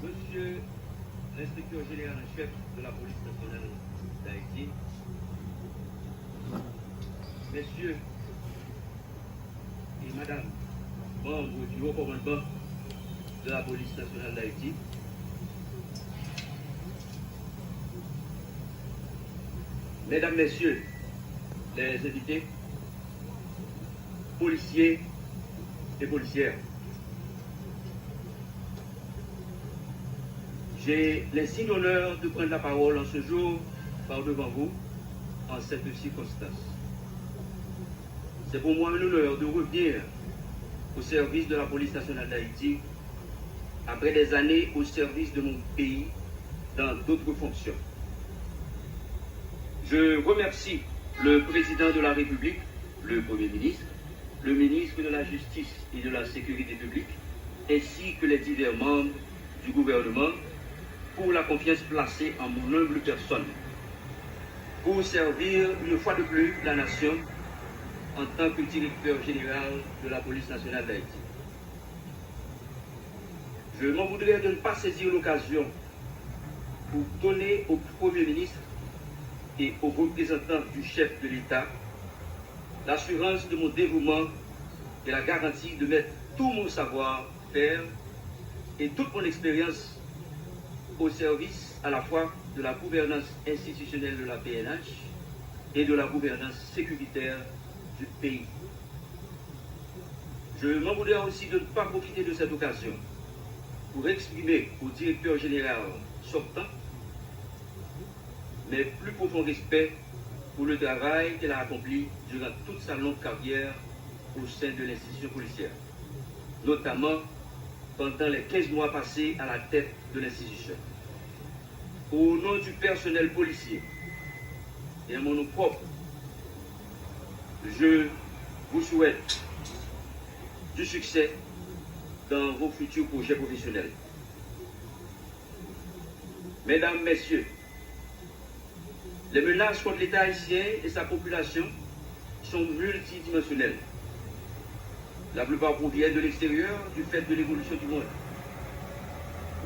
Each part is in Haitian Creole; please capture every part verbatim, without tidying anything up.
Mesye lenspektè jeneral an chèf de la Polis Nasyonal d Ayiti, mesye e madanm manm du Haut Commandement de la Police Nationale d'Haïti, mesdames, messieurs les invités, policiers et policières, j'ai l'insigne honneur de prendre la parole en ce jour par devant vous en cette circonstance. C'est pour moi un honneur de revenir au service de la Police Nationale d'Haïti après des années au service de mon pays dans d'autres fonctions. Je remercie le Président de la République, le Premier ministre, le ministre de la Justice et de la Sécurité publique, ainsi que les divers membres du gouvernement pour la confiance placée en mon humble personne pour servir une fois de plus la nation en tant que directeur général de la Police Nationale d'Haïti. Je m'en voudrais de ne pas saisir l'occasion pour donner au Premier ministre et aux représentants du chef de l'État l'assurance de mon dévouement et la garantie de mettre tout mon savoir-faire et toute mon expérience au service à la fois de la gouvernance institutionnelle de la P N H et de la gouvernance sécuritaire du pays. Je m'en voudrais aussi de ne pas profiter de cette occasion pour exprimer au directeur général sortant mes plus profonds respects pour le travail qu'il a accompli durant toute sa longue carrière au sein de l'institution policière, notamment pendant les quinze mois passés à la tête de l'institution. Au nom du personnel policier et en mon nom propre, je vous souhaite du succès dans vos futurs projets professionnels. Mesdames, Messieurs, les menaces contre l'État haïtien et sa population sont multidimensionnelles. La plupart proviennent de l'extérieur du fait de l'évolution du monde,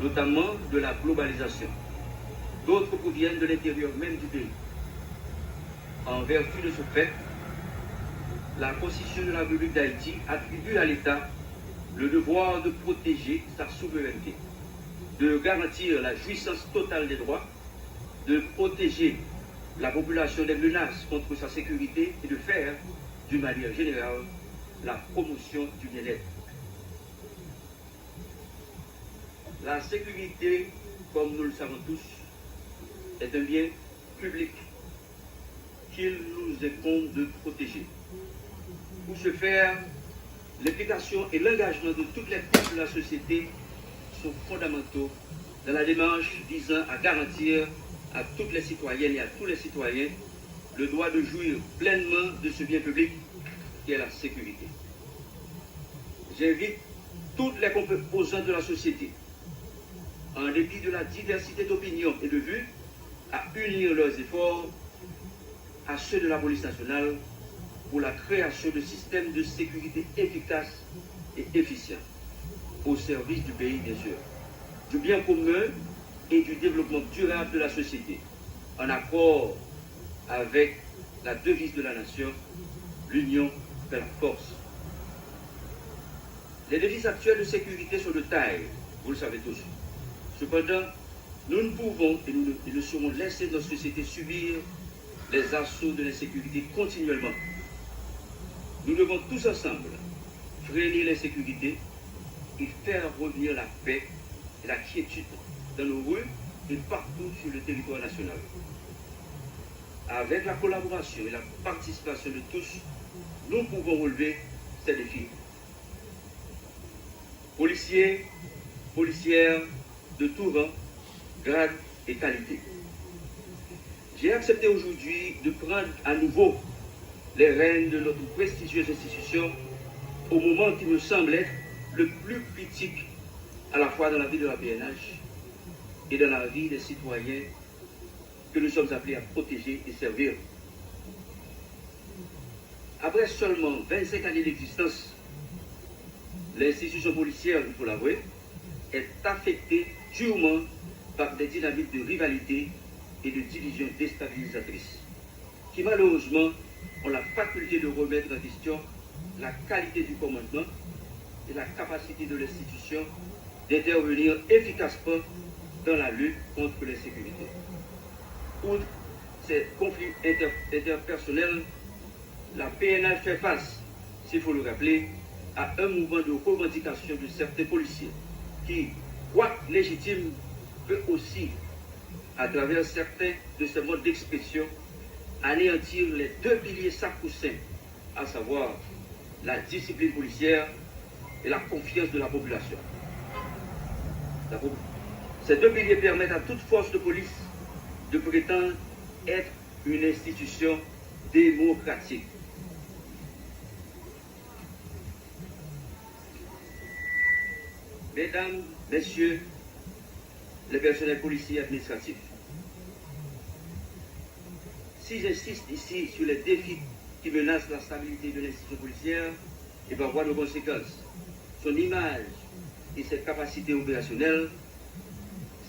notamment de la globalisation. D'autres proviennent de l'intérieur même du pays. En vertu de ce fait, la Constitution de la République d'Haïti attribue à l'État le devoir de protéger sa souveraineté, de garantir la jouissance totale des droits, de protéger la population des menaces contre sa sécurité et de faire, d'une manière générale, la promotion du bien-être. La sécurité, comme nous le savons tous, est un bien public qu'il nous incombe de protéger. Pour ce faire, l'implication et l'engagement de toutes les couches de la société sont fondamentaux dans la démarche visant à garantir à toutes les citoyennes et à tous les citoyens le droit de jouir pleinement de ce bien public qu'est la sécurité. J'invite toutes les composantes de la société, en dépit de la diversité d'opinions et de vues, à unir leurs efforts à ceux de la Police nationale pour la création de systèmes de sécurité efficaces et efficients, au service du pays, bien sûr, du bien commun et du développement durable de la société, en accord avec la devise de la nation, l'union fait la force. Les défis actuels de sécurité sont de taille, vous le savez tous. Cependant, nous ne pouvons et nous ne, et ne saurons laisser notre société subir les assauts de l'insécurité continuellement. Nous devons tous ensemble freiner l'insécurité et faire revenir la paix et la quiétude dans nos rues et partout sur le territoire national. Avec la collaboration et la participation de tous, nous pouvons relever ces défis. Policiers, policières de tout rang, grade et qualité. J'ai accepté aujourd'hui de prendre à nouveau les rênes de notre prestigieuse institution au moment qui me semble être le plus critique à la fois dans la vie de la P N H et dans la vie des citoyens que nous sommes appelés à protéger et servir. Après seulement vingt-cinq années d'existence, l'institution policière, il faut l'avouer, est affectée durement par des dynamiques de rivalité et de division déstabilisatrices qui, malheureusement, ont la faculté de remettre en question la qualité du commandement et la capacité de l'institution d'intervenir efficacement dans la lutte contre l'insécurité. Outre ces conflits inter- interpersonnels, la P N H fait face, s'il faut le rappeler, à un mouvement de revendication de certains policiers qui, quoique légitimes, peut aussi, à travers certains de ces modes d'expression, anéantir les deux piliers sacro-saints, à savoir la discipline policière et la confiance de la population. La pop- Ces deux piliers permettent à toute force de police de prétendre être une institution démocratique. Mesdames, Messieurs les personnels policiers et administratifs, si j'insiste ici sur les défis qui menacent la stabilité de l'institution policière et par voie de conséquence, son image et ses capacités opérationnelles,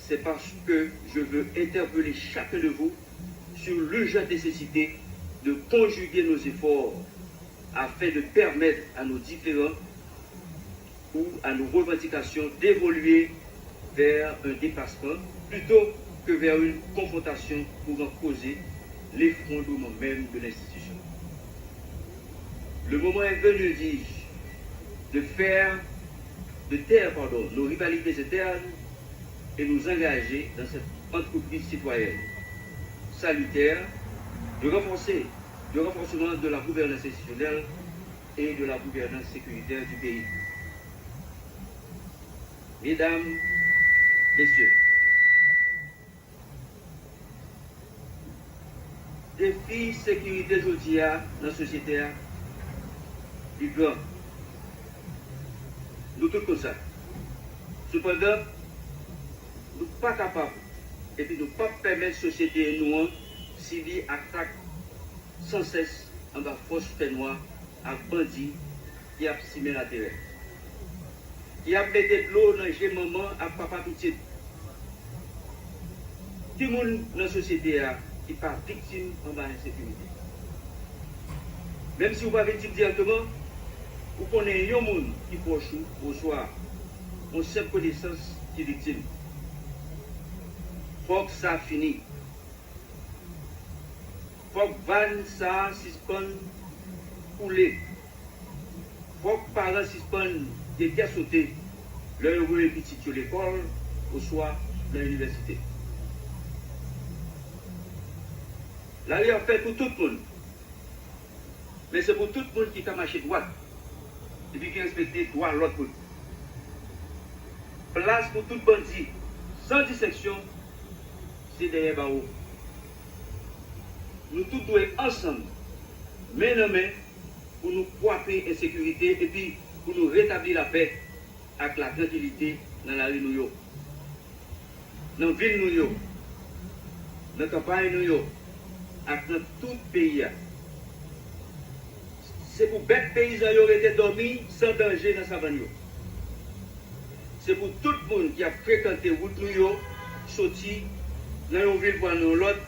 c'est parce que je veux interpeller chacun de vous sur l'urgente nécessité de conjuguer nos efforts afin de permettre à nos différends ou à nos revendications d'évoluer vers un dépassement plutôt que vers une confrontation pouvant causer l'effondrement même de l'institution. Le moment est venu, dis-je, de faire, de taire, pardon, nos rivalités internes et nous engager dans cette entreprise citoyenne salutaire de renforcer, de renforcement de la gouvernance institutionnelle et de la gouvernance sécuritaire du pays. Mesdames, Messieurs, defi sekirite jodi a nan sosyete a, li gran. Nou tout konn sa. Sepandan, nou pa kapab epi nou p ap pèmèt sosyete nou an sibi atak sansès anba fòs fènwa ak bandi ki ap simen laterè, ki ap mete dlo nan je manman ak papa pitit. Ki moun nan sosyete a ki pa viktim anba ensekirite? Menm si w pa viktim dirèkteman, ou konnen yon moun ki pwòch ou oswa yon senp konesans ki viktim. Fòk sa fini. Fòk vàn sa a sispann koule. Fòk paran sispann gen kè sote lè yo voye pitit yo lekòl oswa nan inivèsite. Lari a fèt pou tout moun, men se pou tout moun ki ka mache dwat epi ki respekte dwa lòt moun. Plas pou tout bandi, san distenksyon, se dèyè bawo. Nou tout dwe ansanm, men nan men, pou nou kwape ensekirite epi pou nou retabli lapè ak latrankilite nan lari nou yo, nan vil nou yo, nan kanpay nou yo, ak nan tout peyi a. Se pou bèt peyizan yo rete dòmi san danje nan savann yo. Se pou tout moun ki ap frekante wout nou yo, soti nan yon vil pou al nan yon lòt,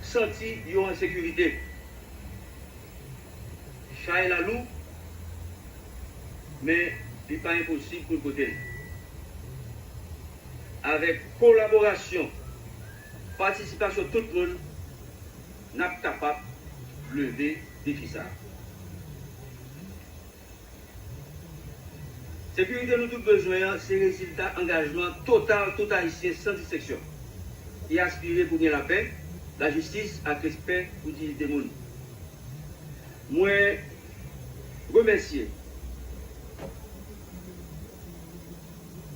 santi yo an sekirite. Chay la lou, men li pa enposib pou n pote l. Avèk kolaborasyon, patisipasyon tout moun, n ap kapab leve defi sa a. Sekirite nou tout bezwen an se rezilta angajman total tout Ayisyen san distenksyon ki aspire pou gen lapè, lajistis ak respè pou diyite moun. Mwen remèsye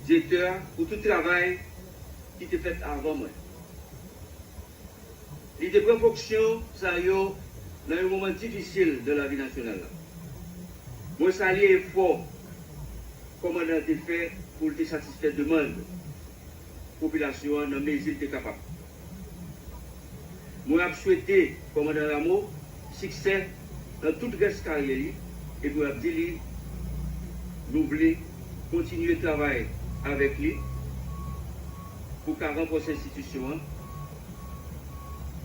direktè a pou tout travay ki te fèt avan mwen. Li te pran fonksyon sa yo nan yon moman difisil nan lavi nasyonal la. Mwen salye efò kòmandan an te fè pou l te satisfè demann popilasyon an nan mezi l te kapab. Mwen ap swete kòmandan Rameau siksè nan tout rès karyè li, epi mwen ap di li nou vle kontinye travay avèk li pou ka ranfòse enstitisyon an.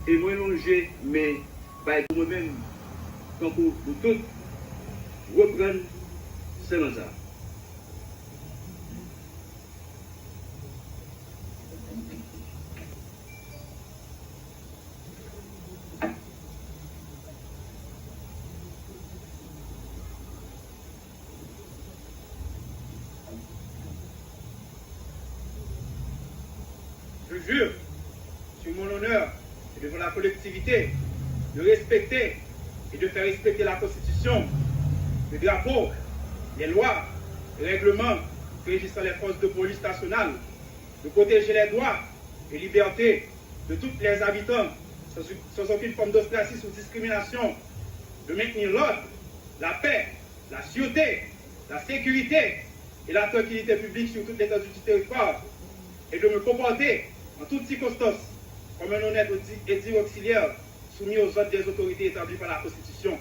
E mwen lonje men bay pou mwen menm, tankou nou tout, reprann sèman sa a. Je jure sur mon honneur et devant la collectivité de respecter et de faire respecter la Constitution, le drapeau, les lois et règlements régissant les forces de police nationales, de protéger les droits et libertés de tous les habitants sans, sans aucune forme d'ostracisme ou discrimination, de maintenir l'ordre, la paix, la sûreté, la sécurité et la tranquillité publique sur toute l'étendue du territoire et de me comporter en toutes circonstances comme un honnête audi- et digne auxiliaire soumis aux ordres des autorités établies par la Constitution.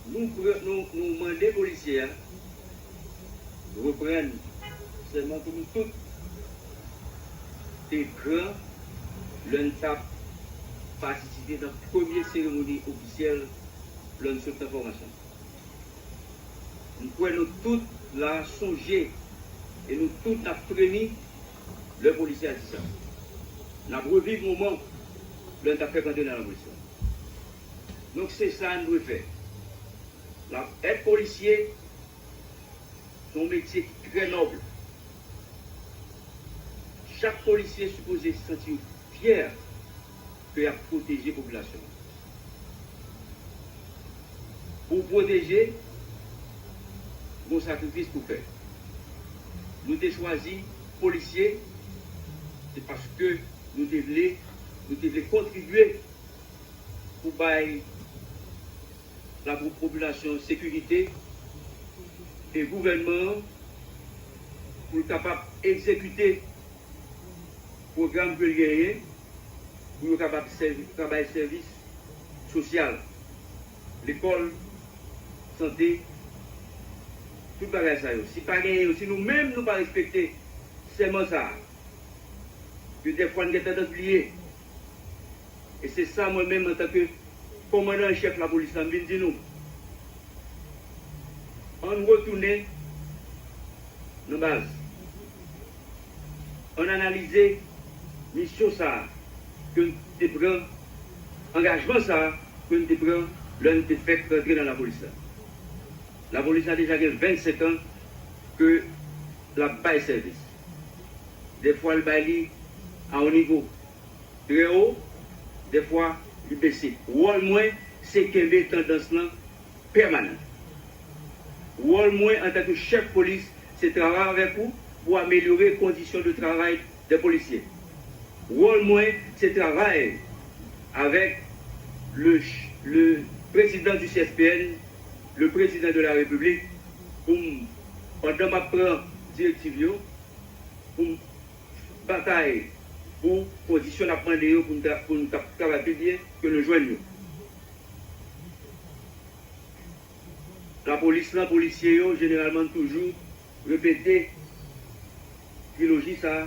Nou pran, nou, nou mande polisye a reprann sèman ke nou tout te pran lè n t ap patisipe nan premye seremoni ofisyèl lè n sot nan fòmasyon. M kwè nou tout la sonje e nou tout n ap fremi lè polisye a di sa. N ap reviv moman lè n t ap fèk antre nan lapolis la. Donk, se sa n dwe fè. N ap èd polisye, se yon metye ki trè nòb. Chak polisye sipoze santi yo fyè ke y ap pwoteje popilasyon an. Pou w pwoteje, gon sakrifis pou fè. Nou te chwazi polisye, se paske nou te vle, nou te vle kontribye pou bay la pou popilasyon sekirite e gouvènman an pou l kapab egzekite pwogram ke l genyen pou yo kapab sèvi, ka bay sèvis sosyal, lekòl, sante, tout bagay sa yo. Si pa genyen yo, si nou menm nou pa respekte sèman sa a, ke dèfwa n gen tandans bliye, e se sa mwen menm antanke kòmandan an chèf lapolis la, m vin di nou, ann retounen nan baz. Ann analize misyon sa a ke n te pran, angajman sa a ke n te pran lè n te fèk rantre nan lapolis la. Lapolis la deja gen vennsenk an ke l ap bay sèvis. Dèfwa l bay li a yon nivo trè wo, dèfwa li bese. Wòl mwen, se kenbe tandans lan pèmanan. Wòl mwen antanke chèf polis, se travay avèk ou pou amelyore kondisyon de travay dè polisye. Wòl mwen, se travay avèk le, le prezidan du C S P N, le prezidan de la Repiblik, pou m, pandan m ap pran direktiv yo, pou m batay pou kondisyon n ap mande yo pou n tra-, pou n kab travay pi byen ke nou jwenn yo. Lapolis lan, polisye yo, jeneralman, toujou repete triloji sa a,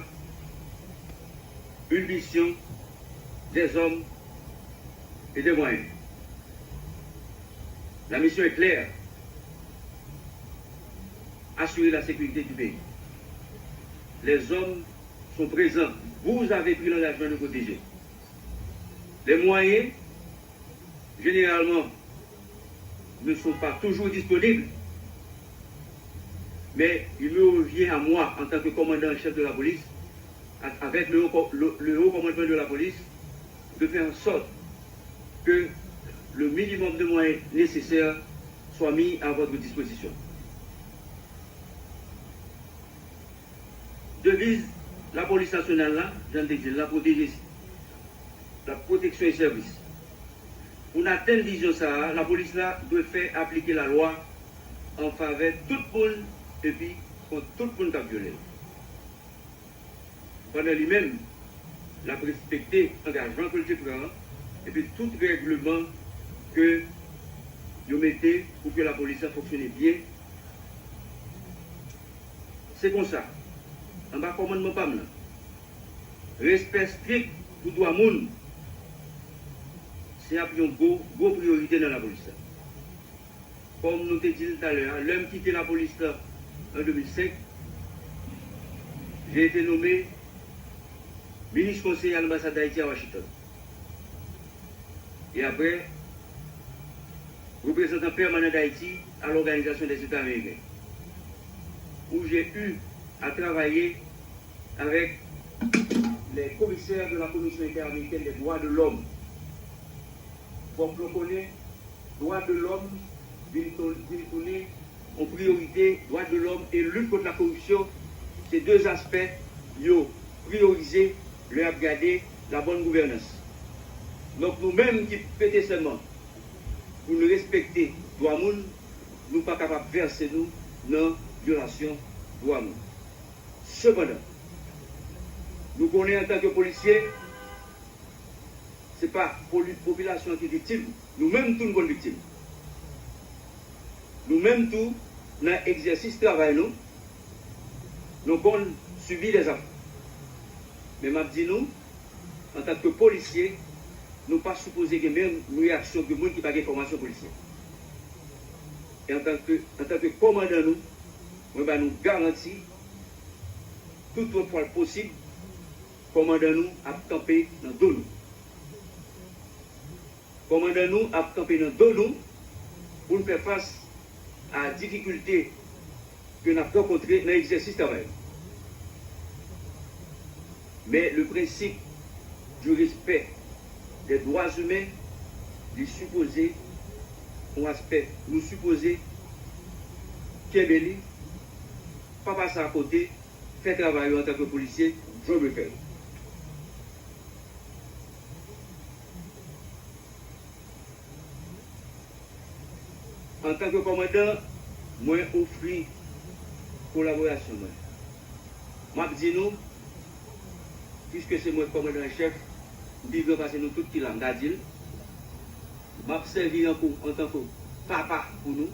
une mission, des hommes et des moyens. La mission est claire. assurer la sécurité du pays. Les hommes sont présents. Vous avez pris l'engagement de protéger. Les moyens, généralement, ne sont pas toujours disponibles, mais il me revient à moi, en tant que commandant en chef de la police, avec le haut, le haut commandement de la police, de faire en sorte que le minimum de moyens nécessaires soient mis à votre disposition. Deviz lapolis nasyonal la, jan n te di l, la pwoteje, la protection et service. Pou n atenn vizyon sa a, lapolis la dwe fè aplike lalwa an favè tout moun epi kont tout moun k ap vyole l. Pandan li menm, l ap respekte angajman ke l te pran an, epi tout règleman ke yo mete pou ke lapolis la fonksyone byen. Se konsa, anba kòmandman pa m nan, respè strik pou dwa moun se ap yon gwo, gwo priyorite nan lapolis la. Kòm nou te di l talè a, lè m kite lapolis la an de mil senk, j'ai été nommé ministre conseiller à l'ambassade d'Haïti à Washington. Et après, représentant permanent d'Haïti à l'Organisation des États Américains, où j'ai eu à travailler avec les commissaires de la Commission interaméricaine des droits de l'homme. Fòk nou konnen, dwa de lòm vin tou-, vin tounen yon priyorite, dwa de lòm e lit kont lakoripsyon, se de aspè yo priyorize lè y ap gade la bonne gouvernance. Donk, nou menm ki prete sèman pou n respekte dwa moun, nou pa kapab vèse nou nan vyolasyon dwa moun. Sepandan, nou konnen antanke polisye, se pa poli-, popilasyon an ki viktim, nou menm tou n konn viktim. Nou menm tou, nan egzèsis travay nou, nou konn sibi dèzafè. Men m ap di nou, antanke polisye, nou pa sipoze gen menm reyaksyon ke moun ki pa gen fòmasyon polisyè. E antanke, antanke kòmandan nou, mwen ba nou garanti, tout lòt fwa l posib, kòmandan nou ap kanpe nan do nou. Kòmandan nou ap kanpe nan do nou pou n fè fas a difikilte ke n ap rankontre nan egzèsis travay nou. Men le principe du respect des droits humains, li sipoze yon aspè nou sipoze kenbe li, pa pase akote, fè travay yo antanke polisye, jan w dwe fè l. Antanke kòmandan, mwen ofri kolaborasyon mwen. M ap di nou, piske se mwen k kòmandan an chèf, m pi gran pase nou tout ki la, m ta di l. M ap sèvi anko-, antanke papa pou nou,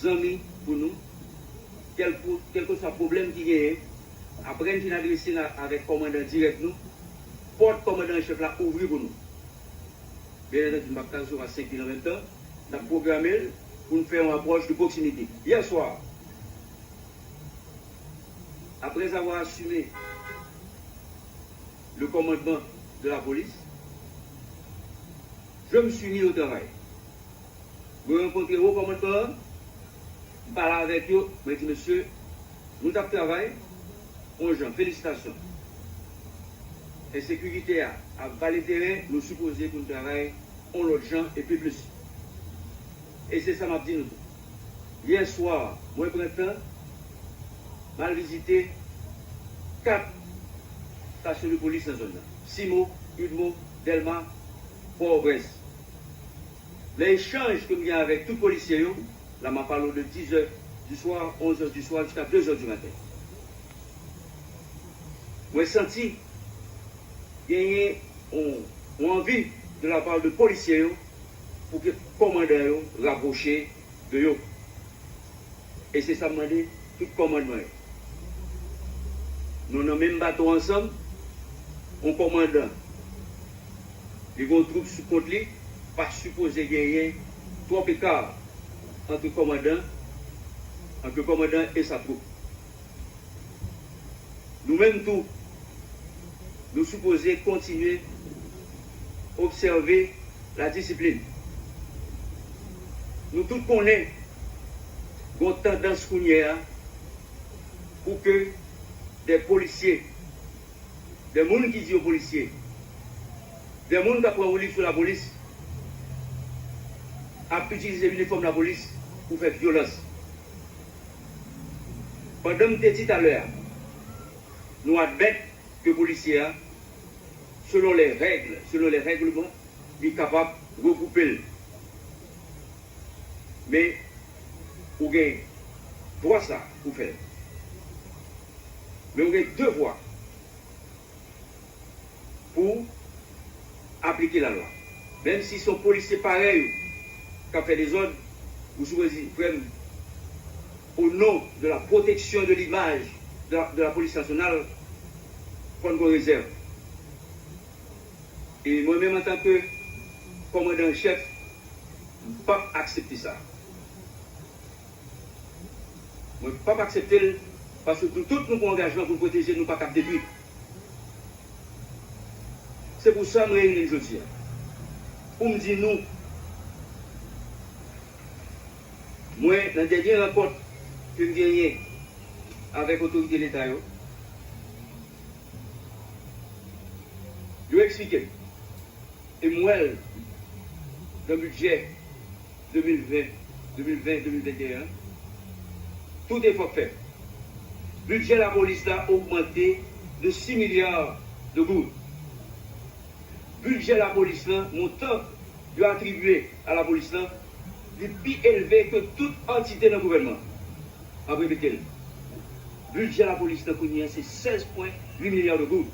zanmi pou nou, kèlke, kèlkeswa pwoblèm ki genyen, apre n fin adrese l avèk kòmandan dirèk nou, pòt kòmandan an chèf la ouvri pou nou. Byen antandi, m p ap ka resevwa senk moun an menm tan. N ap pwograme l pou n fè yon apwòch de pwoksimite. Yè swa, après avoir assumé le commandement de la police, je me suis mis au travail. Mwen rankontre wo kòmandman an, m pale avèk yo, mwen di, mesye, nou t ap travay yon jan, felisitasyon. Ensekirite a ap vale teren, nou sipoze pou n travay yon lòt jan e pi plis. E se sa m ap di nou tou. Yè swa, mwen pran tan, m al vizite kat stasyon de polis nan zòn nan. Simo, Udmo, Dèlma, Pòtoprens. Nan echanj ke m gen avèk tout polisye yo, la m ap pale w de dix heures du soir, onze heures du soir, jiska deux heures du matin. Mwen santi genyen yon, yon anvi de la part de polisye yo pou ke kòmandan yo rapwoche de yo. E se sa m mande tout kòmandman yo. Nou nan menm bato ansanm, yon kòmandan, li gen yon twoup sou kont li, pa sipoze genyen twòp eka ant kòmandan anke kòmandan e sa twoup. Nou menm tou, nou sipoze kontinye obsève ladisiplin. Nou tout konnen gon tandans kounye a pou ke de polisye, de moun ki di yo polisye, de moun k ap pran woulib sou lapolis, ap itilize inifòm lapolis pou fè vyolans. Pandan m te di talè a, nou admèt ke polisye a, selon les règles, selon les règlements, li kapab regwoupe l. Men, ou gen dwa sa pou fè l. Men ou gen devwa pou aplike lalwa. Menm si se yon polisye parèy ou k ap fè dezòd, ou sipoze di, frè m, au nom de la protection de l'image de la, de la police nationale, fò n gon rezèv. E mwen menm, antanke kòmandan an chèf, m p ap aksepte sa. Mwen p ap aksepte l, paske nou tout nou pran angajman pou n pwoteje nou pa k ap detwi. Se pou sa m reyini n jodi a. Pou m di nou, mwen, nan dènye rankont ke m genyen avèk otorite Leta yo, yo eksplike m, e m wè l nan bidjè de mil ven, de mil ven, de mil venteyen an, tout efò k fèt. Bidjè lapolis la ogmante de sis milya de goud. Bidjè lapolis lan, montan yo atribye a lapolis lan, li pi elve ke tout antite nan gouvènman an. M ap repete l. Bidjè lapolis lan kounye a se sèz pwen uit milya de goud.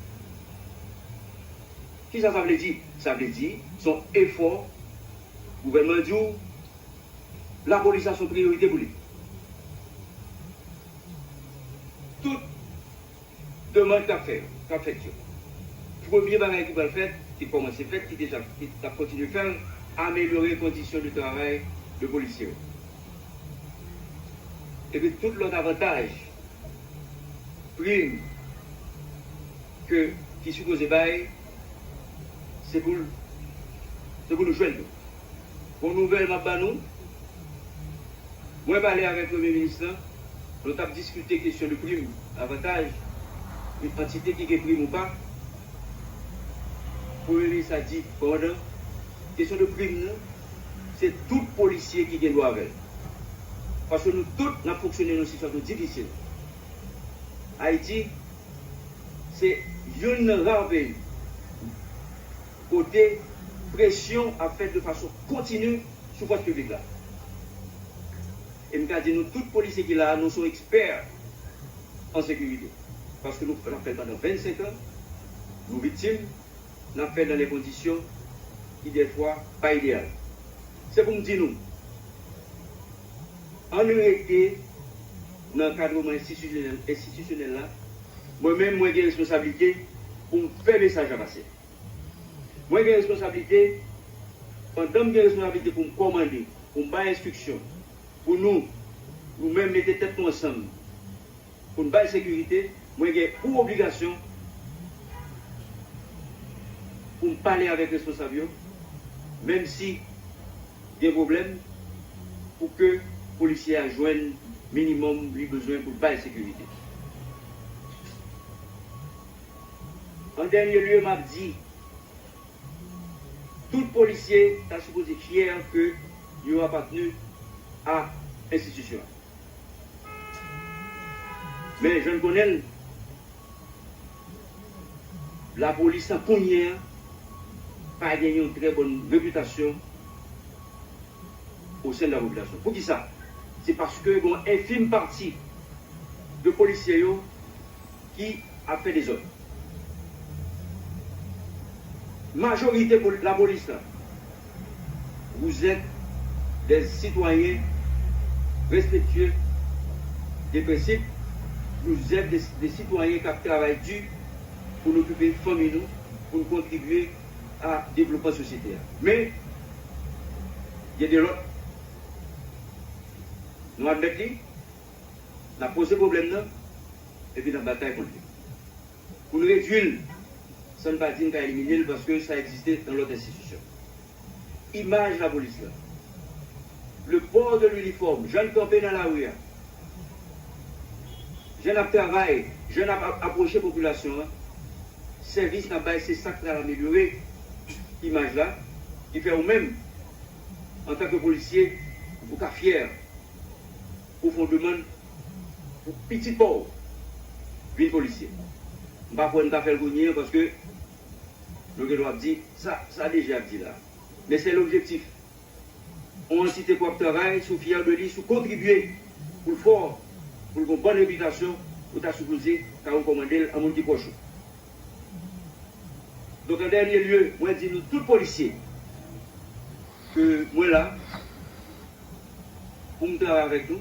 Kisa sa vle di? Sa vle di, se yon efò gouvènman an di w, lapolis la se yon priyorite pou li. Tout demann k ap fè, k ap fèt yo. Premye bagay ki pral fèt, ki kòmanse fèt, ki deja, ki t ap kontinye fè l, amelyore kondisyon de travay de polisye yo. Epi tout lòt avantaj, prim ke, ki sipoze bay, se pou l, se pou nou jwenn yo. Bon nouvèl m ap ba nou, mwen pale avèk Premye Minis lan, nou t ap diskite kesyon de prim, avantaj, antite ki gen prim ou pa. Premye Minis la di, kòmandan, kesyon de prim nan, se tout polisye ki gen dwa avè l. Paske nou tout, n ap fonksyone nan yon sitiyasyon difisil. Ayiti, se youn nan ra peyi kote presyon ap fèt de fason kontini sou fòs piblik la. E m ka di nou tout polisye ki la a, nou se yon ekspè an sekirite. Paske nou, n ap fè l pandan vennsenk an, nou viktim, n ap fè l nan de kondisyon ki dèfwa pa ideyal. Se pou m di nou, ann rete nan ankadreman enstitisyonèl, enstitisyonèl la. Mwen menm, mwen gen responsablite pou m fè mesaj la pase. Mwen gen responsablite, pandan m gen responsablite pou m kòmande, pou m bay enstriksyon, pou nou, nou menm mete tèt nou ansanm, pou n bay sekirite, mwen gen pou obligasyon pou m pale avèk responsab yo, menm si gen pwoblèm, pou ke polisye a jwenn minimòm li bezwen pou l bay sekirite. An dènye lye, m ap di, tout polisye ta sipoze fyè ke yo apatni a enstitisyon an. Men, jan n konnen l, lapolis lan kounye a pa gen yon trè bòn repitasyon o sen de la popilasyon. Poukisa? Se paske gen yon enfim pati de polisye yo ki ap fè dezòd. Majorite pol-, lapolis la, vous êtes des citoyens respectueux des principes, vous êtes des, des citoyens k ap travay di pou n okipe fanmi nou, pou n kontribye a devlopman sosyete a. Men, gen de lòt, nou admèt li, N ap poze pwoblèm nan, epi n ap batay kont li. Pou n redui l, san n pa di n ka elimine l, paske sa egziste nan lòt enstitisyon. Imaj lapolis la, le port de l'uniforme, jan n kanpe nan lari a, jan n ap travay, jan n ap ap- apwoche popilasyon an, sèvis n ap bay, se sa k pral amelyore imaj la, ki fè ou menm, antanke polisye, ou ka fyè pou fè yon demann pou pitit pa w vin polisye. M pa kwè n ka fè l kounye a, paske nou gen dwa ap di sa, sa D G ap di la. Men se lobjektif. Yon antite pou ap travay, si w fyè de li, si w kontribye pou l fò, pou l gen yon bòn repitasyon, ou ta sipoze ka rekòmande l a moun ki pwòch ou. Donk, an dènye lye, mwen di nou tout polisye ke mwen la pou m travay avèk nou.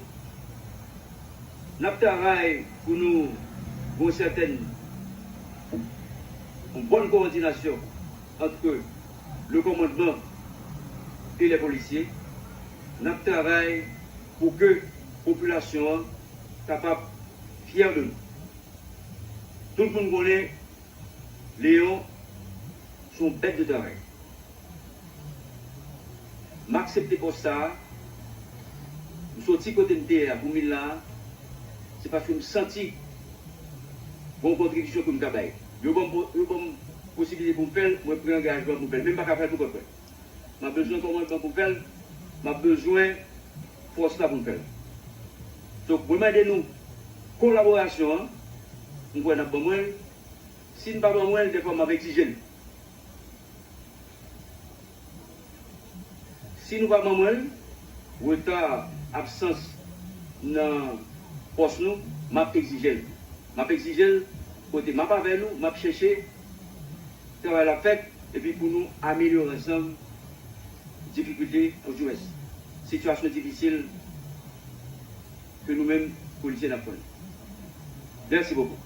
N ap travay pou nou gen yon sètèn, yon bòn kowòdinasyon entre le commandement et les policiers. N ap travay pou ke popilasyon an kapab fyè de nou. Tout moun konnen Leon se yon bèt de travay. M aksepte pòs sa a. M soti kote m te ye a pou m vin la a. Se paske m santi gen yon kontribisyon ke m ka bay. Yo ban m po- yo ban m posibilite pou m fè l, mwen pran angajman pou m fè l. Men m pa ka fè l pou kont mwen. M ap bezwen kòmandman pou m fè l. M ap bezwen fòs la pou m fè l. Donk, mwen mande nou kolaborasyon an. M kwè n ap ban mwen l. Si n pa ban mwen l, dèfwa m ap egzije l. Si nou pa ban mwen l, reta, absans nan pòs nou, m ap egzije l. M ap egzije l kote m ap avè nou, m ap chèche travay la fèt, epi pou nou amelyore ansanm difikilte, oudimwens, sitiyasyon difisil ke nou menm, polisye, n ap konn. Merci beaucoup.